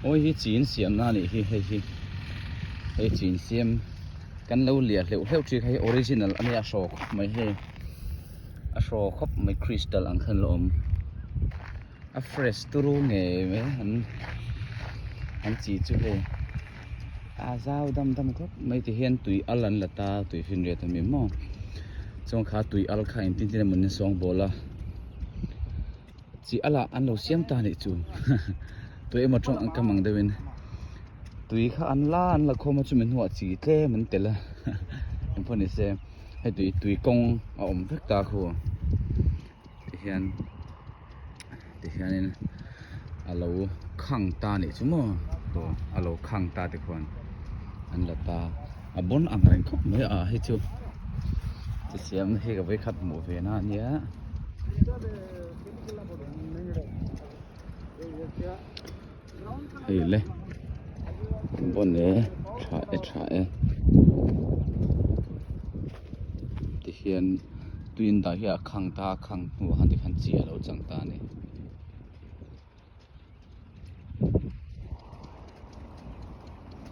Aw hei hi chi in siamna a nih hi hei hi hei chi in siam kan lo liah hleuh hleuh thin kha hei original a nia a hraw khawp mai hei a hraw khawp mai crystal ang khan a la awm a fresh turu ngei mai an an chi chu hei a zau dam dam khawp mai ti hian tui al an la ta tui finriat a mi maw chuan kha tui al kha engtin tin emaw ni sawngbawl a. Chi ala an lo siam ta anih chu tui emaw tawng an kam ang deuh in tui kha an la an la khawm a chumi hnuah chi tlem an tel a engpawh ni se hei tui tui kawng a awm vek ta khu tihian tihianin a lo khang ta anih chu maw aw a lo khang ta te khuan an la ta a bawn ang reng khawp mai a hei chu chi siam hi ka vawikhat hmuh ve na ania. Hei le bawn e tha e tha e tihian tui in dah hi a khang ta a khang hnuah khan tikhan chi a lo chang ta a ni.